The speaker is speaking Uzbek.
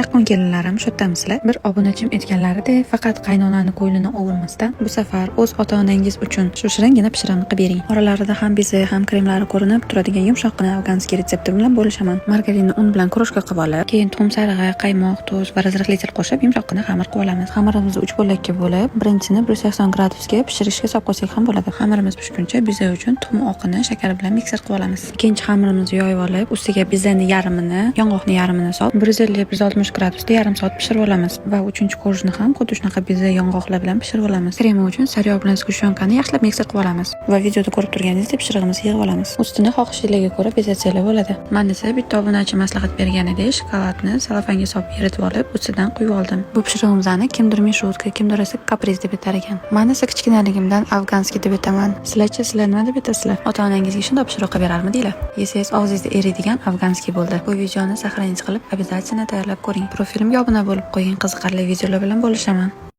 Chaqqon kelinlarim, shu yerdamisizlar? Bir obunachim aytganlaridek, faqat qaynonani ko'nglini ovurmasdan, bu safar o'z ota-onangiz uchun shu shiringina pishiriqni qilib bering. Oralarida ham beze, ham kremlari ko'rinib turadigan yumshoqqina афганский retsepti bilan bo'lishaman. Margarinni un bilan крошка qilib olib, keyin tuxum sarig'i, qaymoq, tuz va разрыхлитель qo'shib, yumshoqqina xamir qilib olamiz. Xamirimizni uch bo'lakka bo'lib, birinchisini 180 gradusga pishirishga solib qo'ysak ham bo'ladi. Xamirimiz pishguncha beze uchun tuxum oqini shakar bilan mikser qilib olamiz. Ikkinchi xamirimizni yoyib olib, ustiga bezeni yarmini, yong'oqni yarmini solib, 150-160 gradusda yarim soat pishirib olamiz va uchinchi корж ni ham xuddi shunaqa beze, yong'oqlar bilan pishirib olamiz. Kremi uchun sariyog' bilan сгущёнка ni yaxshilab mikser qilib olamiz va videoda ko'rib turganingizdek, pishirig'imizni yig'ib olamiz. Ustini xohishinglarga ko'ra bezatsanglar bo'ladi. Man esa bitta obunachi maslahat berganidek, shokoladni salofanga solib eritib olib, ustidan quyib oldim. Bu pishirig'imizni kimdir мишутка, kimdir esa kapriz deb aytar ekan. Man esa kichkinaligimdan афганский deb aytaman. Sizlarchi, sizlar nima deb aytasizlar? Ota-onangizga shundoq pishiriq qilib berarmidinglar? Yesangiz, og'zingizda eriydigan афганский bo'ldi. Bu videoni сохранить qilib, обязательно tayyorlab ko'ring. Profilimga obuna bo'lib qo'ying, qiziqarli videolar bilan bo'lishaman.